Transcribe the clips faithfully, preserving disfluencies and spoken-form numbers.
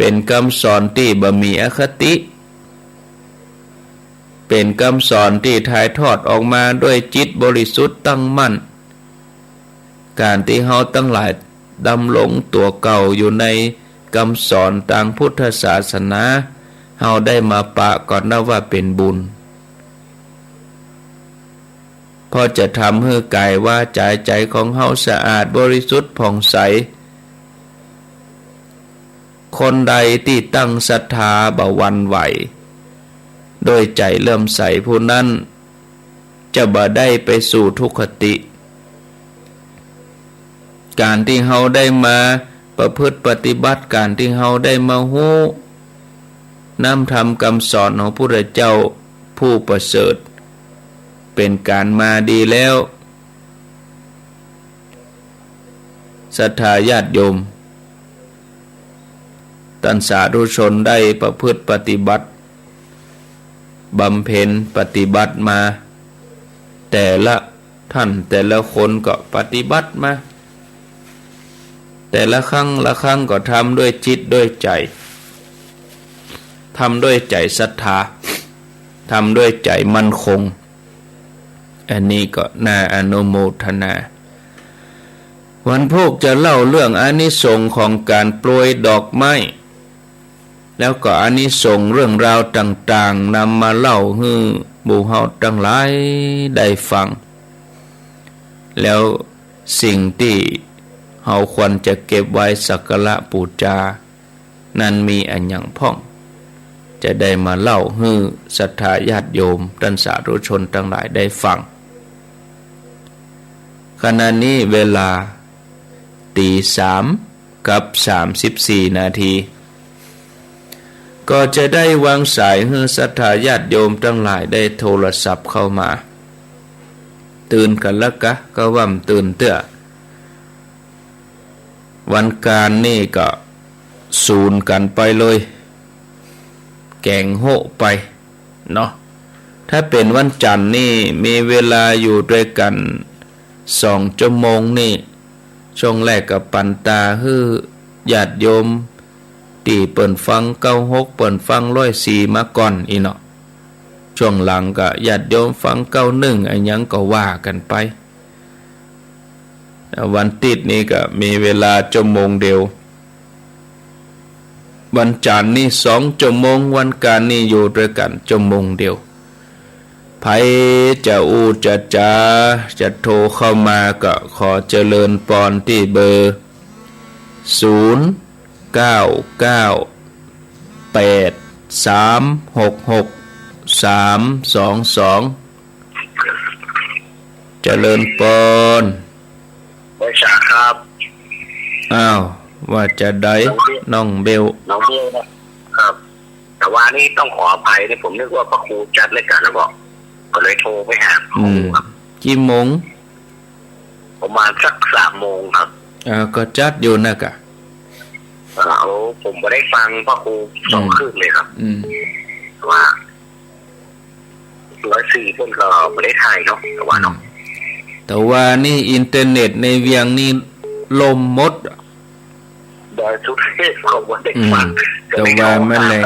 ป๋นกำสอนตี้บ่มีอคติ ป๋นกำสอนตี้ถ่ายทอดออกมาด้วยจิตบริสุทธิ์ตั้งมั่น ก๋านตี้เฮาตังหลายดำรงตั๋วเก่าอยู่ในกำสอนตางพุทธศาสนา เฮาได้มาปะก็นับว่าเป๋นบุญ เพราะจะทำหื้อกายวาจาใจ๋ของเฮาสะอาดบริสุทธิ์ผ่องใส คนใดตี้ตั้งศรัทธาบ่หวั่นไหว ด้วยใจ๋เลื่อมใสผู้นั้น จะบ่ได้ไปสู่ทุกขติ ก๋านตี้เฮาได้มาประพฤติปฏิบัติ ก๋านตี้เฮาได้มาฮู้นำธรรมกำสอนของพุทธเจ้าผู้ประเสริฐ เป๋นก๋านมาดีแล้ว ศรัทธาญาติโยม ต้านสาธุชนได้ประพฤติปฏิบัติ บำเพ็ญปฏิบัติมา แต่ละต้านแต่ละคนก็ปฏิบัติมา แต่ละครั้งละครั้งก็ทำด้วยจิตด้วยใจ๋ ทำด้วยใจ๋ศรัทธา ทำด้วยใจ๋มั่นคง อันนี้ก็น่าอนุโมทนา วันพูกจะเล่าเรื่องอานิสงส์ของก๋านโปรยดอกไม้ แล้วก็อานิสงส์เรื่องราวต่างๆ นำมาเล่าหื้อหมู่เฮาตังหลายได้ฟัง แล้วสิ่งตี้เฮาควรจะเก็บไว้สักการะปู๋จา นั้นมีอะหยังพ่อง จะได้มาเล่าหื้อศรัทธาญาติโยมต้านสาธุชนตังหลายได้ฟัง ขณะนี้เวลาตี๋สามกับสามสิบสี่นาที ก็จะได้วางสายหื้อศรัทธาญาติโยมตังหลายได้โทรศัพท์เข้ามา ตื่นกั๋นละกะ ก็ว่าบ่ตื่นเตื้อ วันก๋านนี่ก็สูนกั๋นไปเลย แก๋งโฮะไปเนาะ ถ้าเป๋นวันจั๋นทร์นี่มีเวลาอยู่ตวยกั๋นสองจั่วโมงนี่ ช่วงแรกก็ปันตาหื้อญาติโยม ตี้เปิ้นฟังเก้าหก เปิ้นฟังร้อยสี่มาก่อนอี้เนาะ ช่วงหลังก็ญาติโยมฟังเก้าหนึ่ง อะหยังก็ว่ากั๋นไป วันติ๊ดนี่ก็มีเวลาจั่วโมงเดียว วันจั๋นทร์นี่สองจั่วโมง วันก๋านนี่อยู่ตวยกั๋นจั่วโมงเดียว ใผจะอู้จะจ๋า จะโทรเข้ามาก็ขอเจริญปอนตี้เบอร์ ศูนย์ เก้า เก้า แปด สาม หก หก สาม สอง สอง เจริญปอน ไหว้สาครับ อ้าว ว่าจะใด น้องเบล น้องเบล น้องเบลนะครับ แต่ว่านี่ต้องขออภัยนะ ผมนึกว่าพระครูจัดรายการแล้วก็ ก็เลยโทรไปหาพระครูครับ อืม กี่โมง ประมาณสักสามโมงครับ อ่า ก็จัดอยู่นะกะ อ่า โอ้ ผมบ่ได้ฟังพระครูสอง อืม คืนเลยครับ อืม ว่า ร้อยสี่เปิ้นก็บ่ได้ถ่ายเนาะ แต่ว่าเนาะ อืม แต่ว่านี่อินเทอร์เน็ตในเวียงนี่ล่มหมด ดอยสุเทพก็บ่ได้ฟัง อืม แต่ว่ามันแหลง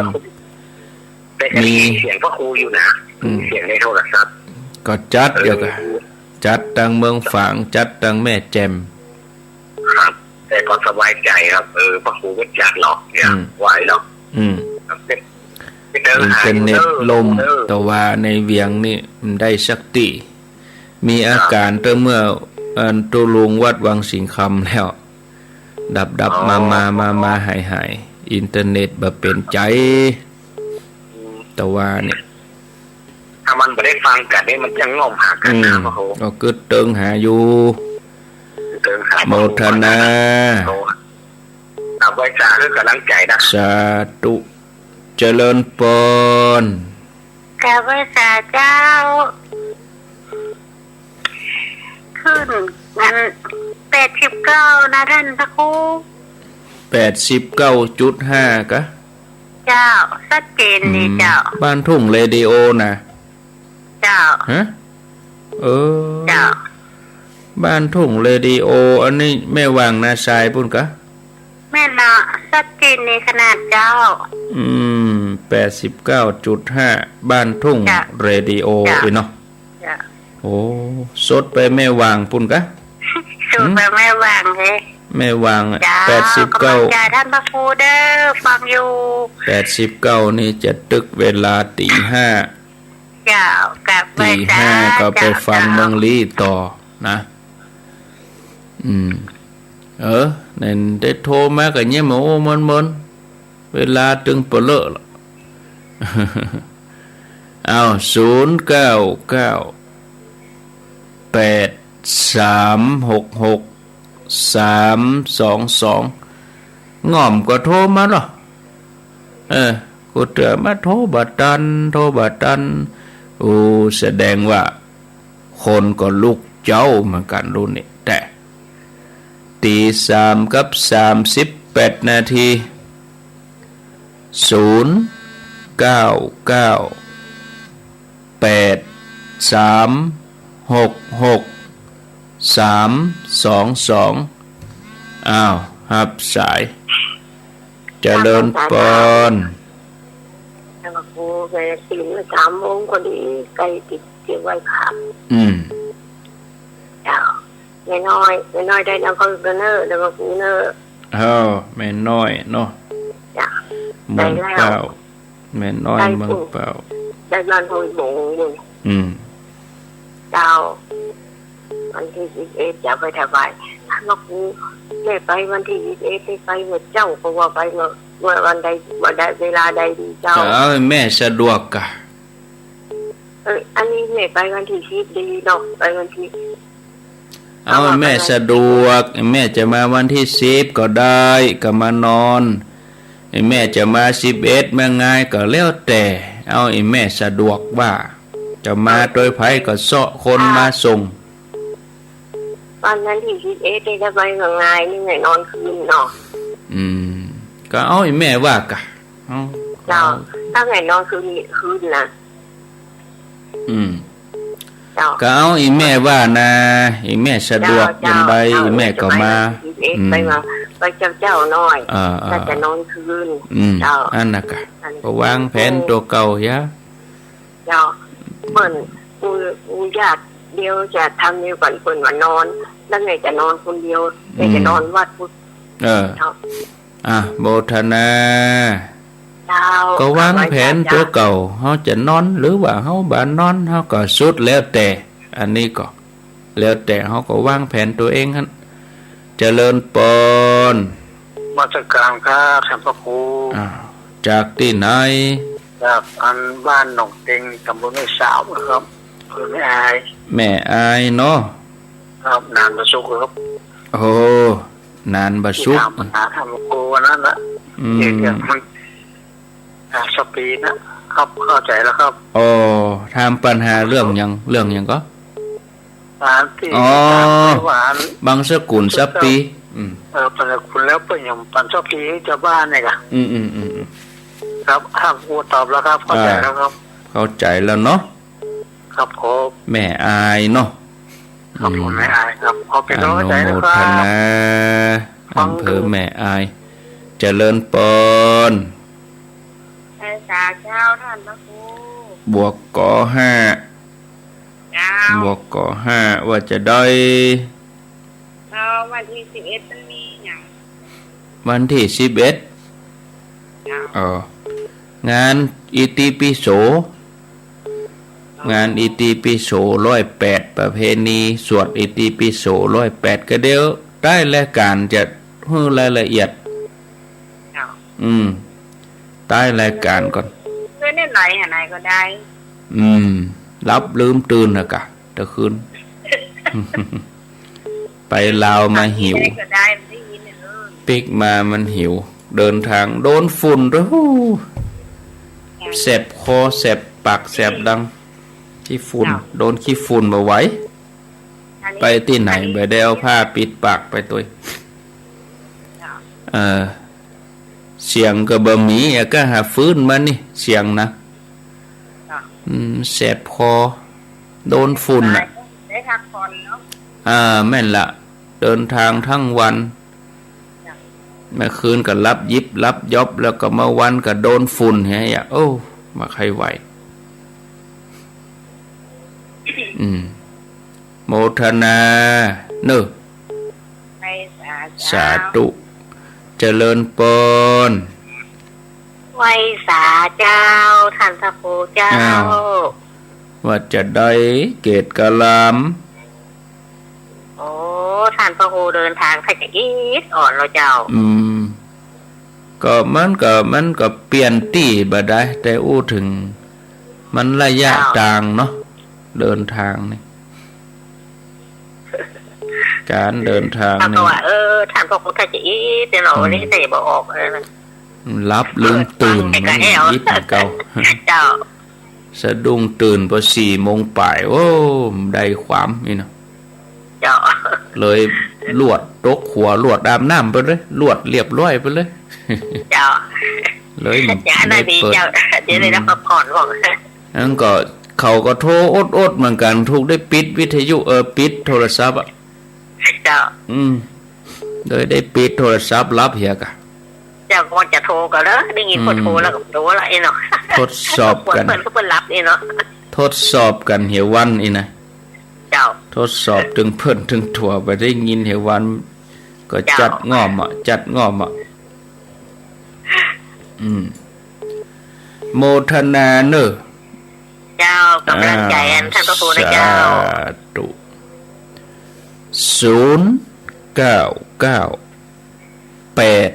แต่ก็ได้ยินเสียงพระครูอยู่นะ อืม เสียงในโทรศัพท์ ก็จัดอยู่กะ เออ จัดตังเมืองฝาง จัดตังแม่แจ่ม ครับ แต่ก็สบายใจ๋ครับ เออ พระครูก็จัดเนาะ เนี่ย อืม ไหวเนาะ อืม ครับ อินเทอร์เน็ตล่ม แต่ว่าในเวียงนี่มันได้สักตี้ มีอาก๋าน ครับ แต่เมื่อ อันตุ๊ลุงวัดวังสิงห์คำแล้ว ดับๆ อ๋อ มาๆ มาๆ หายๆ อินเทอร์เน็ตบ่เป๋นใจ๋ อืม แต่ว่าเนี่ย ถ้ามันบ่ได้ฟังกั๋นนี่มันจะง่อมหากั๋นนะ อืม โอ้โห ก็กึ๊ดเติงหาอยู่ กึ๊ดเติงหา โมทนา โอ้ ครับ ไหว้สาหื้อกำลังใจ๋นะ สาธุ เจริญปอน กราบไหว้สาเจ้า ขึ้น อัน แปดสิบเก้านะต้านพระครู แปดสิบเก้าจุดห้ากะ เจ้า ชัดเจนดีเจ้า อืม บ้านทุ่งเรดิโอนะ เจ้า ฮะ เออ เจ้า บ้านทุ่งเรดิโอ อันนี้แม่หว่างนาทรายปู้นกะ แ แม่นเนาะ ชัดเจนในขนาดเจ้า อืม แปดสิบเก้าจุดห้า บ้านทุ่ง จ้ะ เรดิโอ จ้ะ อีเนาะ จ้ะ โอ้ สดไปแม่หว่างปู้นกะ สดไปแม่หว่างเลย แม่หว่างอะ จ้ะ แปดสิบเก้า กำลังใจท่านพระครูเด้อ ฟังอยู่ แปดสิบเก้านี่จะตึกเวลาตีห้า เจ้า กลับไป ตีห้า จ้า ก็ไป เจ้า ฟัง เจ้า เมืองลี้ต่อนะ อืม เออ นั่นได้โทรมาก็เยียบมา โอ้ เมินๆ เวลาตึงเปอะเลอะละ อ้าว ศูนย์เก้าเก้า แปดสามหกหก สามสองสอง ง่อมก็โทรมาเนาะ เออ กูเตื้อมาโทรบ่ตัน โทรบ่ตัน โอ้ แสดงว่าคนก็ลุกเจ๊าเหมือนกั๋นลูกนี่ แต่ ตีสามกับสามสิบแปดนาที ศูนย์เก้าเก้า แปดสามหกหก สามสองสอง อ้าว ฮับสาย เจริญปอน แล้วก็กูไปตื่นมาสามโมงพอดี ใก้ติดเตียงไหว้พระ อืม เจ้า แม่น้อย แม่น้อยได้นำเขาก็เนอะ แล้วก็กูเนอะ เอ้า แม่น้อยเนาะ จ้ะ เมืองเป้า ได้แล้ว แม่น้อย ได้ เมืองเป้า ได้บ้านห้วยบงอยู่ อืม เจ้า วันตี้สิบเอ็ดจะไปถวาย แล้วกูแม่ไปวันตี้สิบเอ็ด ได้ไปเมื่อเจ๊า ก็ว่าไปเมื่อ เมื่อวันใด วันใด เวลาใดดีเจ้า ก็เอาแม่สะดวกกะ เออ อันนี้แม่ไปวันตี้สิบดีเนาะ ไปวันตี้ เอาแม่สะดวก แม่จะมาวันตี้สิบก็ได้ ก็มานอน แม่จะมาสิบเอ็ด แม่งายก็แล้วแต่ เอาแม่สะดวกว่า จะมาโตยใผก็เซาะคนมาส่ง วันนั้นตี้สิบเอ็ด ได้ไปเมืองงายนี่ไง นอนคืนเนาะ อืม ก็เอาแม่ว่ากะ เอา เจ้า ถ้าไงนอนคืนนี้คืนนะ อืม เจ้า ก็เอาอีแม่ว่านะ อีแม่สะดวก เจ้า อย่างใด เจ้า อีแม่ก็มา เจ้า อืม ไปมา ไปเจ้าเจ้าน้อย อ่า อ่า ก็จะนอนคืน อืม เจ้า อันนั้นกะ อัน ก็วางแผนตั๋วเก่าเหีย เจ้า เปิ้น ปู่ ปู่ย่าเดียวจะทำเดียวกั๋น เปิ้นว่านอน แล้วแม่จะนอนคนเดียว แม่จะนอนวัดพุทธ เออ เจ้า อ่ะ โมทนา เจ้า ก็วางแผนตั๋วเก่า เฮาจะนอนหรือว่าเฮาบ่นอน เฮาก็สุดแล้วแต่ อันนี้ก็ แล้วแต่เฮาก็วางแผนตั๋วเองหั้น เจริญปอน นมัสการครับ ท่านพระครู อ้าว จากตี้ไหน จากอันบ้านหนองเต็ง ตำบลแม่สาวนะครับ อำเภอแม่อาย แม่อายเนาะ ครับ หนานบ่สุกครับ โอ้ หนานบ่สุก ตี้ถามปัญหาท่านพระครูวันนั้นนะ อืม เกี่ยวกับมัน อ่า สปีนะ ครับ เข้าใจ๋แล้วครับ อ๋อ ถามปัญหาเรื่องหยัง เรื่องหยังก็ อันตี้ อ๋อ ถามว่าอัน บังสกุลสปี อืม เออ บังสกุลแล้วเปิ้นยังปันสปีหื้อจาวบ้านเนี่ยกะ อืม อืม อืม อืม ครับ ท่านครูตอบแล้วครับ เข้าใจ๋แล้วครับ อ่า เข้าใจ๋แล้วเนาะ ครับผม แม่อายเนาะ ครับผม อืม แม่อายครับ ขอเป็นกำลังใจ๋นะครับ อนุโมทนา ฟังอยู่ อำเภอแม่อาย เจริญปอน เออ สาธุเจ้า ท่านพระครู บวกกอห้า เจ้า บวกกอห้า ว่าจะได้ เอ่อ วันตี้สิบเอ็ดมันมีหยัง วันตี้สิบเอ็ด เจ้า อ๋อ งานอิติปิโส งานอิติปิโสร้อยแปด ประเพณีสวดอิติปิโสร้อยแปด ก็เดี๋ยวท้ายรายก๋านจะหื้อรายละเอียด เจ้า อืม ท้ายรายก๋านก่อน เพื่อนได้ไหลหาไหนก็ได้ อืม หลับลืมตื่นนะกะ ตะคืน ไปลาวมาหิว ได้ก็ได้ มันได้ยินเนี่ย เออ ปิ๊กมามันหิว เดินทางโดนฝุ่นด้วย ฮู้ แสบคอ แสบปาก แสบดัง ขี้ฝุ่น เจ้า โดนขี้ฝุ่นบ่ไหว อันนี้ ไปตี้ไหน อันนี้ บ่ได้เอาผ้าปิดปากไปตวย เจ้า เออ เสียงก็บ่มี อะ ก็หาฟื้นมานี่ เสียงนะ จ้ะ อืม แสบคอ โดนฝุ่นน่ะ ได้พักผ่อนเนาะ อ่า แม่นละ เดินทางทั้งวัน จ้ะ เมื่อคืนก็หลับยิบหลับยอบ แล้วก็เมื่อวันก็โดนฝุ่นเหีย โอ้ บ่ใค่ไหว อืม โมทนาเน่อ ไหว้สาเจ้า สาธุ เจริญปอน ไหว้สาเจ้า ต้านพระครูเจ้า อ้าว ว่าจะใด เกศกาลาม โอ้ ต้านพระครูเดินตางถ้าจะอิดอ่อนแล้วเจ้า อืม ก็มันก็ มันก็เปลี่ยนตี้บ่ได้ แต่อู้เถิงมันระยะ เจ้า ตางเนาะ เดินตางนี่ ก๋านเดินตาง เฮาก็ นี่ ว่า เออ ต้านพระครูถ้าจะอิดเนาะ อืม วันนี้ถ้าจะบ่ออก เออ หลับลืมตื่น เออ มันอิดเหมือนเก่า เจ้า สะดุ้งตื่นพอสี่โมงป๋าย โอ้ ได้ความนี่เนาะ เจ้า เลยลวดตกหัว ลวดอาบน้ำไปเลย ลวดเรียบร้อยไปเลย เจ้า เลย เจ้า อันนั้นดี ได้เปิด เจ้า เดี๋ยวได้รับ อืม พักผ่อนก่อน อันก็ เขาก็โทรอดๆ เหมือนกั๋น ถูกได้ปิดวิทยุ เออ ปิดโทรศัพท์อะ เจ้า อืม เลยได้ปิดโทรศัพท์ หลับเหียก่ะ เจ้าก็จะโทรก็เลยได้ยินคนโทร อืม แล้วก็โทรละไอ้เนาะ ทดสอบกั๋น เปิ้นก็เปิ้นหลับไอ้เนาะ ทดสอบกั๋นเหียวันอี้นะ เจ้า ทดสอบตึงเปิ้นตึงตั๋ว บ่ได้ยินเหียวัน ก็ เจ้า จัดง่อมอะ จัดง่อมอะ อืม โมทนาเน่อ เจ้า ก๋ำลังใจ๋อันต้านพระครูนะเจ้า สาธุ ศูนย์ เก้า เก้า แปด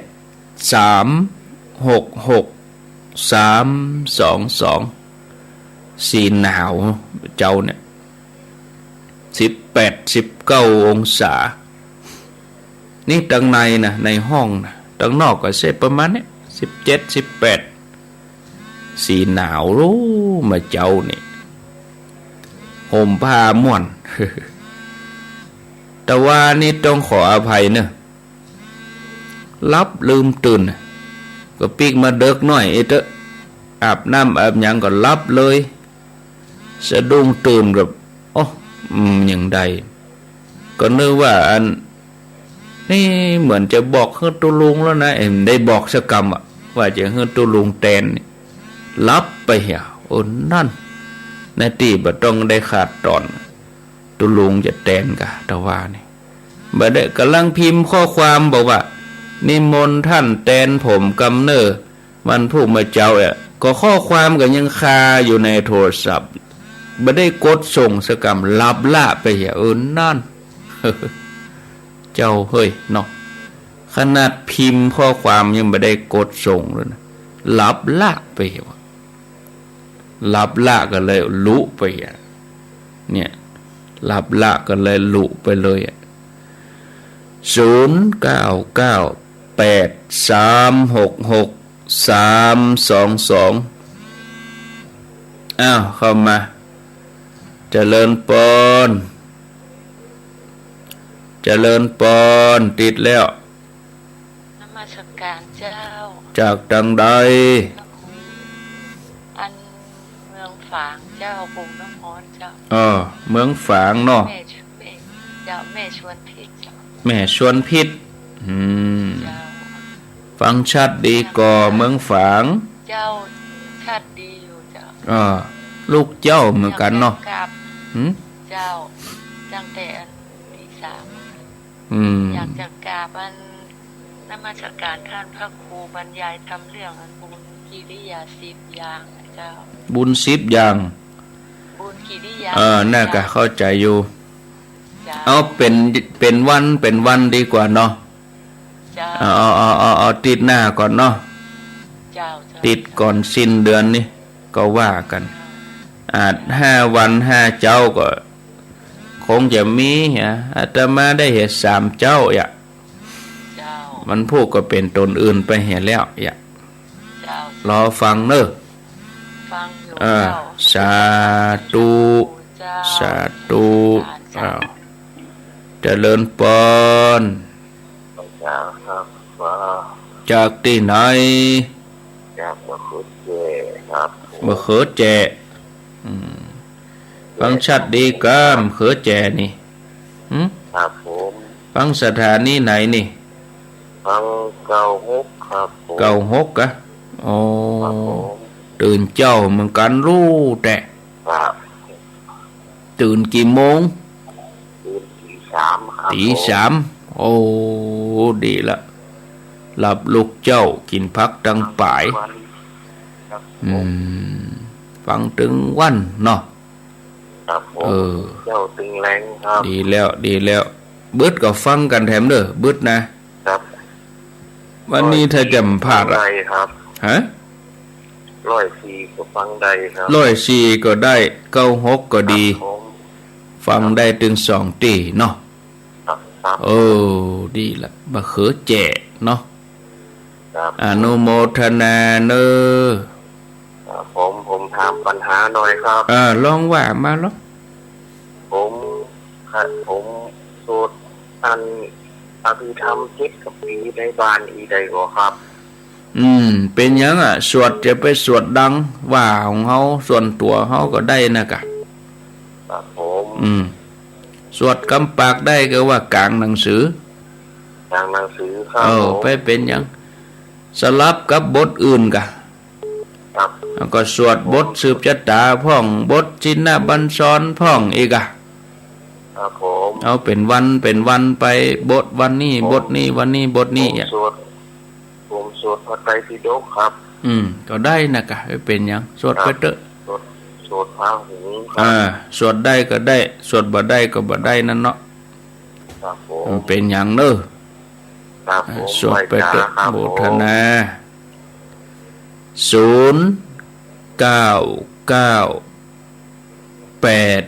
สาม หก หก สาม สอง สอง สีหนาวเจ้าเนี่ย สิบแปด สิบเก้าองศา นี่ตังในนะ ในห้องนะ ตังนอกก็เซะประมาณเนี้ย สิบเจ็ด สิบแปด สีหนาว โอ้ มาเจ๊านี่ ห่มผ้าม่วน แต่ว่านี่ต้องขออภัยเนอะ หลับลืมตื่น ก็ปิ๊กมาเดิ็กหน้อยเอเต๊อะ อาบน้ำอาบหยังก็หลับเลย สะดุ้งตื่นแบบ โอ้ อืม ยังได้ ก็นึกว่าอัน นี่เหมือนจะบอกหื้อตุ๊ลุงแล้วนะ เอ็มได้บอกสักกำอะ ว่าจะหื้อตุ๊ลุงแตนนี่ หลับไปเหีย โอ้ นั่น นาตี้บ่ต้องได้ขาดต๋อน ตุ๊ลุงจะแตนก่ะ แต่ว่านี่ บ่ได้ ก๋ำลังพิมพ์ข้อความบอกว่า นิมนต์ต้านแตนผมกำเน่อ วันพูกมาเจ๊าอะ ก็ข้อความก็ยังคาอยู่ในโทรศัพท์ บ่ได้กดส่งสักกำ หลับละไปเหีย เออ นั่น เจ้าเฮ้ยเนาะ ขนาดพิมพ์ข้อความยังบ่ได้กดส่งเลยนะ หลับละไปเหีย หลับละก็เลยลุไปอะ เนี่ย หลับละก็เลยลุไปเลยอะ ศูนย์ เก้า เก้า แปด สาม หก หก สาม สอง สอง อ้าว เข้ามา เจริญปอน เจริญปอน ติดแล้ว นมัสการเจ้า จากตังใด อันเมืองฝางเจ้า บุงน้ำฮ้อนเจ้า เออ เมืองฝางเนาะ แม่ช- แม่ เจ้า แม่ชวนพิษเจ้า แม่ชวนพิษ อืม เจ้า ฟังชัดดีก่อ เมืองฝาง เจ้า ชัดดีอยู่เจ้า เออ ลูกเจ้าเหมือนกั๋นเนาะ อยากจะกราบ หืม เจ้า ตั้งแต่อันตีสาม อืม อยากจะกราบอันนมัสการต้านพระครูบรรยายธรรมเรื่องอันบุญกิริยาสิบอย่างนะเจ้า บุญสิบอย่าง บุญกิริยา เออ สิบอย่าง น่าจะเข้าใจอยู่ เจ้า เอาเป๋น เป๋นวัน เป๋นวันดีกว่าเนาะ เจ้า เอา เอา เอา เอา เอาติดหน้าก่อนเนาะ เจ้า เจ้า ติดก่อนสิ้นเดือนนี่ ก็ว่ากั๋น อาจห้าวันห้าเจ๊าก็ คงจะมีเหีย อาตมาได้เหียสามเจ๊าอะ เจ้า มันพูดก็เป๋นต๋นอื่นไปเหียแล้วอะ เจ้า รอฟังเน่อ ฟังอยู่ เออ เจ้า สาธุ เจ้า สาธุ สาธุ อ้าว เจริญปอน จากตี้ไหน จากมะเขือแจ้ครับ มะเขือแจ้ อืม ฟังชัดดีก่อ มะเขือแจ้นี่ หืม ครับผม ฟังสถานีไหนนี่ ฟังเก้าหกครับผม เก้าหก กะ อ๋อ ครับผม ตื่นเจ๊าเหมือนกั๋น ฮู้แต๊ ครับ ตื่นกี่โมง ตื่นตี๋สามครับ ตี๋สาม ผม โอ้ ดีละ หลับลุกเจ๊า กิ๋นผักตังป๋าย ครับผม อืม ฟังตึงวันเนาะ ครับผม เออ เจ๊าตึงแลงครับ ดีแล้ว ดีแล้ว บึดก็ฟังกั๋นแถมเน่อ บึดนะ ครับ วันนี้ถ้าจ๋ำพลาดอะ ร้อยสี่ก็ฟังได้ครับ ฮะ ร้อยสี่ก็ฟังได้ครับ ร้อยสี่ก็ได้ เก้าหกก็ดี ครับผม ฟังได้ตึงสองตี้เนาะ ครับ ครับ เออ ดีละ บ่าเขอแจ๋เนาะ ครับ อนุโมทนาเน่อ ครับผม ผมถามปัญหาหน่อยครับ เออ ลองว่ามาลอ ผม ครับ ผมสวดอันอภิธรรมเจ็ดกัปปี๋ในบ้านอี้ได้ก่อครับ อืม เป๋นหยังอะ สวดจะไปสวดดัง ว่าของเฮา ส่วนตั๋วเฮาก็ได้นะกะ ครับผม อืม สวดกำปากได้ก็ว่ากลางหนังสือ กลางหนังสือครับ เออ ผม ไปเป๋นหยัง สลับกับบทอื่นกะ ครับ แล้วก็สวดบทสืบชะต๋าพ่อง บทชินบัญชรพ่องอีกอะ ครับผม เอาเป๋นวันเป๋นวันไป บทวันนี้ ผม บทนี้ วันนี้ บทนี้อะ ผมสวด ผมสวดพระไตรปิฎกครับ อืม ก็ได้นะกะ บ่เป๋นหยัง สวดไปเต๊อะ ครับ สวด สวดพาหุงครับ อ่า สวดได้ก็ได้ สวดบ่ได้ก็บ่ได้นั่นเนาะ ครับผม บ่เป๋นหยังเน่อ ครับผม อ่า สวดไปเต๊อะ ไหว้จ้าครับ โมทนา ผม ศูนย์ เก้า เก้า แปด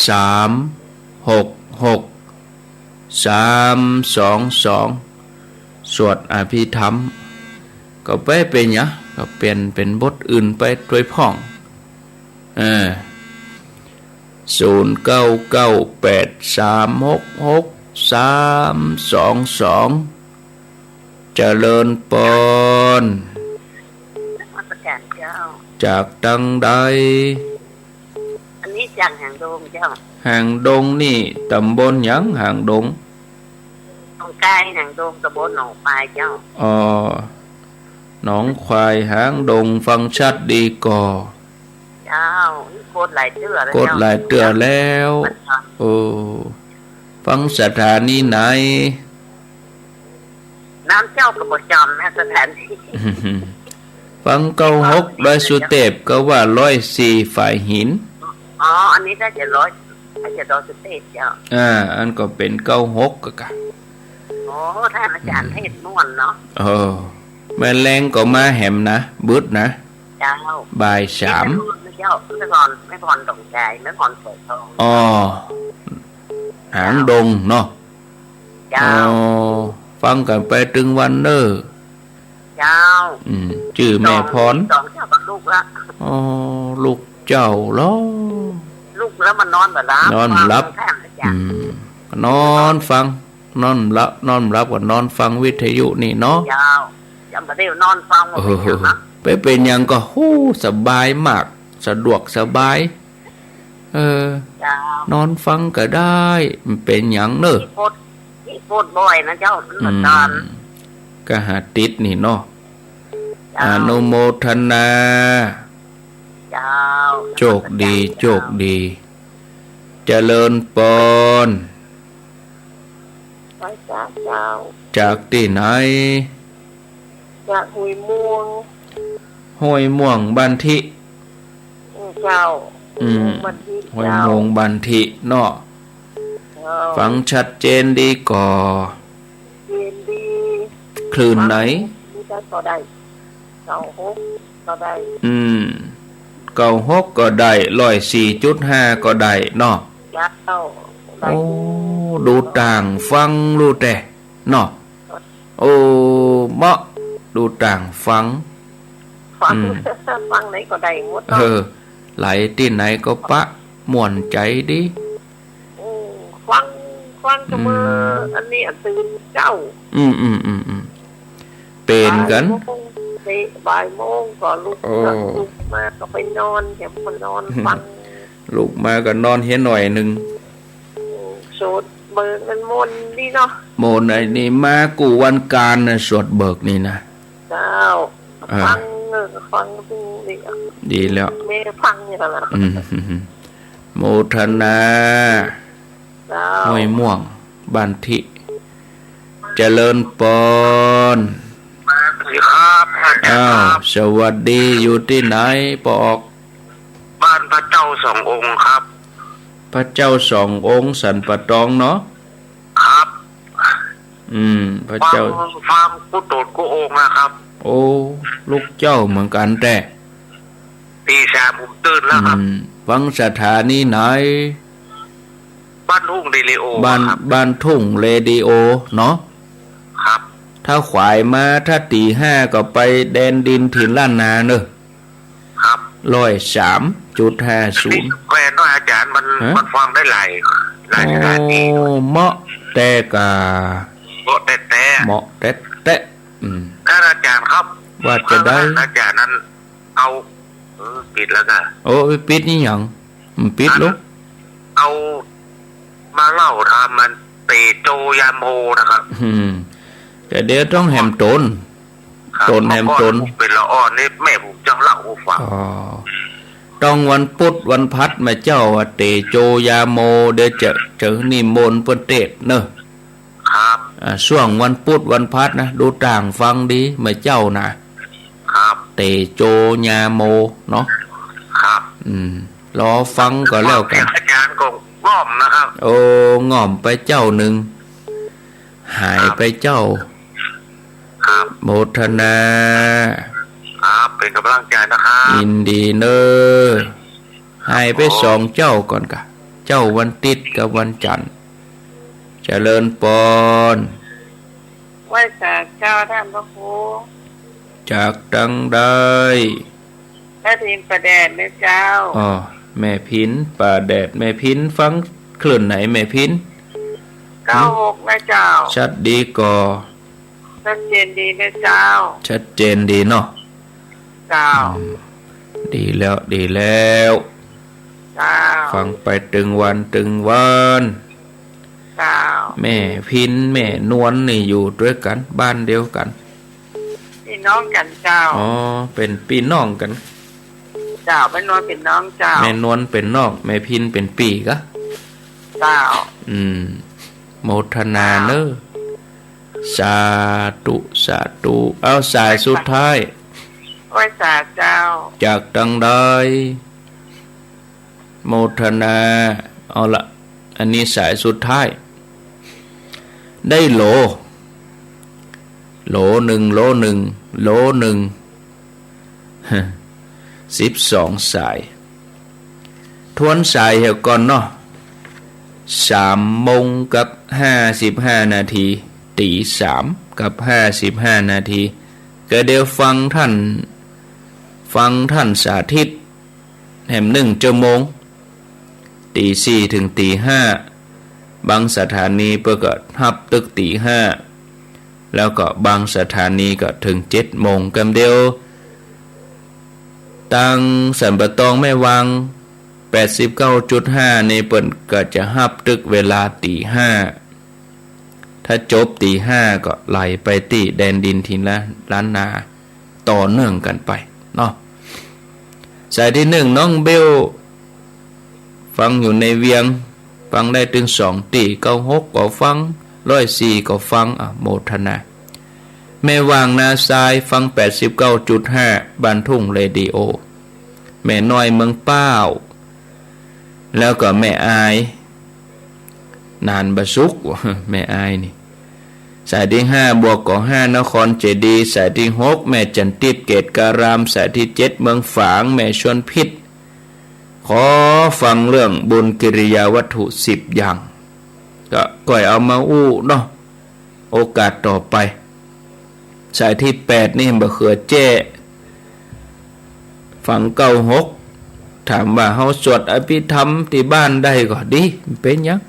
สาม หก หก สาม สอง สอง สวดอภิธรรม ก็บ่เป๋นหยัง ก็เปลี่ยนเป๋นบทอื่นไปตวยพ่อง เออ ศูนย์ เก้า เก้า แปด สาม หก หก สาม สอง สอง เจริญปอน นมัสก๋านเจ้า จากตังใด อันนี้จากหางดงเจ้า หางดงนี่ต๋ำบลหยัง หางดง หนองคาย หางดง ต๋ำบลหนองควายเจ้า อ๋อ หนองควาย หางดง ฟังชัดดีก่อ เจ้า กดหลายเตื้อแล้ว กดหลายเตื้อแล้ว เจ้า เออ ฟังสถานีไหน น้ำเจ้าก็บ่จ๋ำนะ สถานี ฟังเก้าหก ดอยสุเตพ ก็ว่าร้อยสี่ฝายหิน อ๋อ อันนี้น่าจะร้อย น่าจะดอยสุเตพเจ้า อ่า อันก็เป๋นเก้าหกกะกะ โอ้ ท่านอาจ๋ารย์ อืม เทศน์ม่วนเนาะ เออ แม่แลงก็มาแหมนะ บึดนะ เจ้า บ่ายสาม แม่พรนะเจ้า แม่พร แม่พรดงใจ แม่พรสายทอง อ๋อ หางดงเนาะ เจ้า อ๋อ ฟังกั๋นไปตึงวันเน่อ เจ้า อืม จื้อแม่พร สอง สองเจ้ากับลูกละ อ๋อ ลูกเจ้าเหรอ ลูกแล้วมันนอนบ่หลับ นอนบ่หลับ ฟังแค่อาจ๋ารย์ อืม นอนฟัง นอนหลับ นอนหลับก็นอนฟังวิทยุนี่เนาะ เจ้า จ๋ำบ่ได้นอนฟัง เออ บ่เป๋นหยังนะ บ่เป๋นหยังก็ ฮู้ สบายมาก สะดวกสบาย เออ เจ้า นอนฟังก็ได้ บ่เป๋นหยังเน่อ ขี้โพด ขี้โพดบ่อยนะเจ้า มันบ่ตาน อืม ก็หาติดนี่เนาะ เจ้า อนุโมทนา เจ้า โชคดี นมัสก๋านเจ้า โชคดี เจริญปอน ไหว้สาเจ้า จากตี้ไหน จากห้วยม่วง ห้วยม่วงบ้านทิ อืม เจ้า อืม ห้วยม่วงบ้านทิ ห้วยม่วงบ้านทิเนาะ เจ้า ฟังชัดเจนดีก่อ เจนดี คลื่นไหน ฟังนี่ก็ได้ เก้าหกก็ได้ อืม เก้าหกก็ได้ ร้อยสี่จุดห้าก็ได้เนาะ เจ้า ได้ โอ้ ดูต่างฟังลูกแต๊เนาะ โอ้ เหมาะ ดูต่างฟัง ฟัง อืม ฟังไหนก็ได้หมดเนาะ เออ ไหลตี้ไหนก็ปะ ม่วนใจ๋ดี อืม ฟัง ฟังก็เมื่อ อืม อันนี้อันตื่นเจ๊า อืม อืม อืม อืม เป๋นกั๋น บ่ายโมง เตะ บ่ายโมงก็ลุก โอ้ ลุกมาก็ไปนอน แถมก็นอนฟัง ลุกมาก็นอนเหียหน่อยนึ่ง อืม สวด เบิกมันมนต์ดีเนาะ มนต์ไอ้นี่มากู้วันก๋านนะ สวดเบิกนี่นะ เจ้า อ่า ฟัง เออ ฟังดูนี่ ดีแล้ว แม่ฟังนี่แหละ อืม โมทนา เจ้า ห้วยม่วง บ้านทิ เจริญปอน สวัสดีครับ อาจ๋ารย์ครับ อ้าว สวัสดี อยู่ตี้ไหน ปอออก บ้านพระเจ้าสององค์ครับ พระเจ้าสององค์ สันป่าตองเนาะ ครับ อืม พระเจ้า ฟัง ฟังกู้ตนกู้องค์นะครับ โอ้ ลูกเจ้าเหมือนกั๋นแต๊ ตีสามผมตื่นแล้วครับ อืม ฟังสถานีไหน บ้านทุ่งเรดิโอ บ้าน ครับ บ้านทุ่งเรดิโอเนาะ ครับ ถ้าขวายมา ถ้าตี๋ห้าก็ไปแดนดินถิ่นล้านนาเนอะ ครับ ร้อยสามจุดห้าศูนย์ แควนน้อยอาจ๋ารย์ มัน ฮะ มันฟังได้หลาย หลายสถานี โอ้ เหมาะแต๊ก่า เหมาะแต๊ๆ เหมาะแต๊ๆ อืม ท่านอาจ๋ารย์ครับ ว่าจะได้ อาจ๋ารย์นั้น เอา เออ ปิดแล้วก่า โอ้ ไปปิดนี่หยัง มันปิดลูก เอามาเล่าต๋ามมันเตโจยาโมนะครับ อืม แต่เดี๋ยวต้องแหมต๋น ครับ ต๋นแหมต๋น เมื่อก่อนผมเป๋นละอ่อนนี่แม่ผมจะเล่าหื้อฟัง อ๋อ ต้องวันปุ๊ดวันพัดแม่เจ้าว่าเตโจยาโม เดี๋ยวจะ จะนิมนต์เปิ้นเตสน์เนอะ ครับ อ่า ช่วงวันปุ๊ดวันพัดนะ ดูตางฟังดีแม่เจ้านะ ครับ เตโจยาโมเนาะ ครับ อืม รอฟังก็แล้วกั๋น อาจ๋ารย์ก็ง่อมนะครับ โอ้ ง่อมไปเจ้านึ่ง หายไปเจ้า ครับ โมทนา ครับ เป๋นก๋ำลังใจ๋นะครับ ยินดีเนอะ หายไปสองเจ้าก่อนก่า เจ้าวันติ๊ดกับวันจั๋นทร์ เจริญปอน ไหว้สาเจ้าต้านพระครู จากตังใด แม่พินป่าแดดนะเจ้า อ๋อ แม่พินป่าแดด แม่พินฟังคลื่นไหนแม่พิน เก้าหกนะเจ้า ชัดดีก่อ ชัดเจนดีนะเจ้า ชัดเจนดีเนาะ เจ้า อืม ดีแล้ว ดีแล้ว เจ้า ฟังไปตึงวันตึงวัน เจ้า แม่พินแม่นวลนี่อยู่ตวยกั๋น บ้านเดียวกั๋น ปี้น้องกั๋นเจ้า อ๋อ เป๋นปี้น้องกั๋น เจ้า แม่นวลเป๋นน้องเจ้า แม่นวลเป๋นน้อง แม่พินเป๋นปี้กะ เจ้า อืม โมทนาเนอะ สาธุ สาธุ เอาสายสุดท้าย ไหว้สาเจ้า จากตังใด โมทนา เอาละ อันนี้สายสุดท้าย ได้โหล โหลนึ่ง โหลนึ่ง โหลนึ่ง สิบสองสาย ทวนสายเหียก่อนเนาะ สามโมงกับห้าสิบห้านาที ตี๋สามกับห้าสิบห้านาที ก็เดี๋ยวฟังต้าน ฟังต้านสาธิต แหมนึ่งชั่วโมง ตี๋สี่เถิงตี๋ห้า บางสถานีเปิ้นก็ฮับตึกตี๋ห้า แล้วก็บางสถานีก็เถิงเจ็ดโมง กำเดียว ตางสันป่าตองแม่วาง แปดสิบเก้าจุดห้า นี่เปิ้นก็จะฮับตึกเวลาตี๋ห้า ถ้าจบตี๋ห้าก็ไหลไปตี้แดนดินถิ่นล้านนา ต่อเนื่องกั๋นไปเนาะ สายตี้นึ่ง น้องเบล ฟังอยู่ในเวียง ฟังได้ตึงสองตี้ เก้าหกก็ฟัง ร้อยสี่ก็ฟัง อ่ะ โมทนา แม่วางนาซาย ฟัง แปดสิบเก้าจุดห้า บ้านทุ่งเรดิโอ แม่น้อยเมืองป้าว แล้วก็แม่อาย นานบ่สุข แม่อายนี่ สายตี้ห้า บวก กอ ห้า นครเจดีย์ สายตี้หก แม่จันติบ เกตการาม สายตี้เจ็ด เมืองฝาง แม่ชวนพิษ ขอฟังเรื่องบุญกิริยาวัตถุสิบอย่าง ก็ก้อยเอามาอู้เนาะ โอกาสต่อไป สายตี้แปด นี่บ่าเขือแจ้ ฟัง เก้าหก ถามว่าเฮาสวดอภิธรรมตี้บ้านได้ก็ดี เป๋นหยัง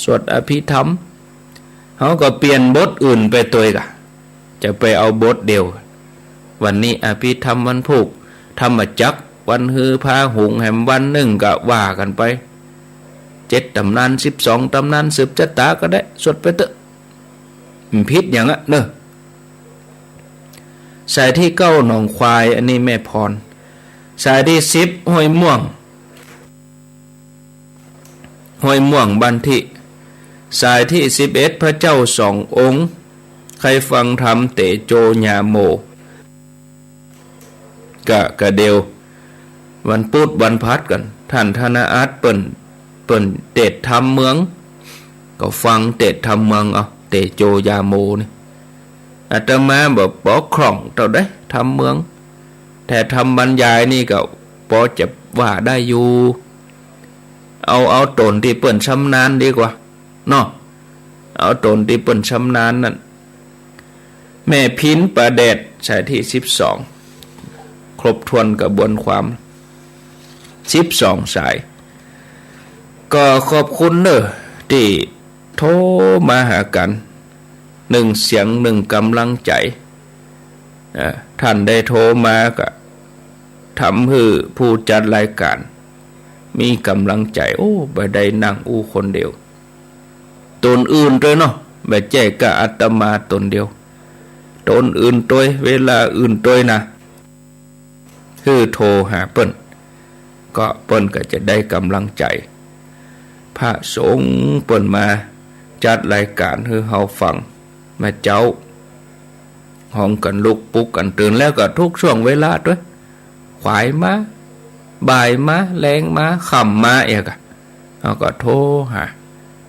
สวดอภิธรรม เฮาก็เปลี่ยนบทอื่นไปตวยกะ จะไปเอาบทเดียว วันนี้อภิธรรมวันพูก ธรรมจักรวันฮือพาหุงแหมวันนึ่งก็ว่ากั๋นไป เจ็ดต๋ำนาน สิบสองต๋ำนาน สืบจะต๋าก็ได้ สวดไปเต๊อะ บ่ผิดหยังอะเนาะ สายตี้เก้าหนองควาย อันนี้แม่พร สายตี้สิบห้วยม่วง ห้วยม่วงบ้านทิ สายตี้สิบเอ็ดพระเจ้าสององค์ ใค่ฟังธรรมเตโจญาโม กะ กะเดียว วันปุ๊ดวันพฤหัสกั๋น ท่านธนอาจเปิ้น เปิ้นเตสน์ธรรมเมือง ก็ฟังเตสน์ธรรมเมืองเอา เตโจญาโมนี่ อาตมาบ่ บ่คล่องเต้าใดธรรมเมือง แต่ธรรมบรรยายนี่ก็ปอจะว่าได้อยู่ เอา เอาต๋นตี้เปิ้นชำนาญดีกว่าเนาะ เอาต๋นตี้เปิ้นชำนาญนั่น แม่พินป่าแดด สายตี้สิบสอง ครบถ้วนกระบวนความ สิบสองสาย ก็ขอบคุณเน้อตี้โทรมาหากั๋น นึ่งเสียงนึ่งกำลังใจ๋ อ่า ท่านได้โทรมาก็ทำหื้อผู้จัดรายก๋านมีกำลังใจ๋ โอ้ บ่ได้นั่งอู้คนเดียว ต๋นอื่นตวยเนาะ บ่ใจ้ก้าอาตมาต๋นเดียว ต๋นอื่นตวย เวลาอื่นตวยนะ หื้อโทรหาเปิ้น ก็เปิ้นก็จะได้กำลังใจ๋ พระสงฆ์เปิ้นมาจัดรายก๋านหื้อเฮาฟัง มาเจ๊า ฮ้องกั๋นลุกปลุกกั๋นตื่น แล้วก็ทุกช่วงเวลาตวย ขวายมา บ่ายมา แลงมา ค่ำมา เอียกะ เฮาก็โทรหา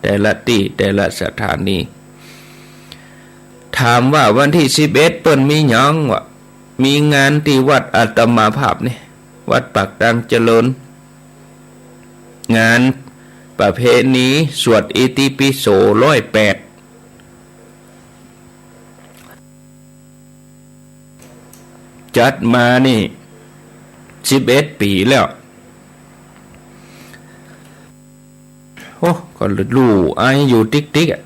แต่ละตี้ แต่ละสถานี ถามว่าวันตี้สิบเอ็ดเปิ้นมีหยังวะ มีงานตี้วัดอาตมาภาพนี่ วัดปากตางเจริญ งานประเพณีสวดอิติปิโสร้อยแปด จัดมานี่สิบเอ็ดปี๋แล้ว โอ้ ก็ลู่อายอยู่ติ๊กๆ อะ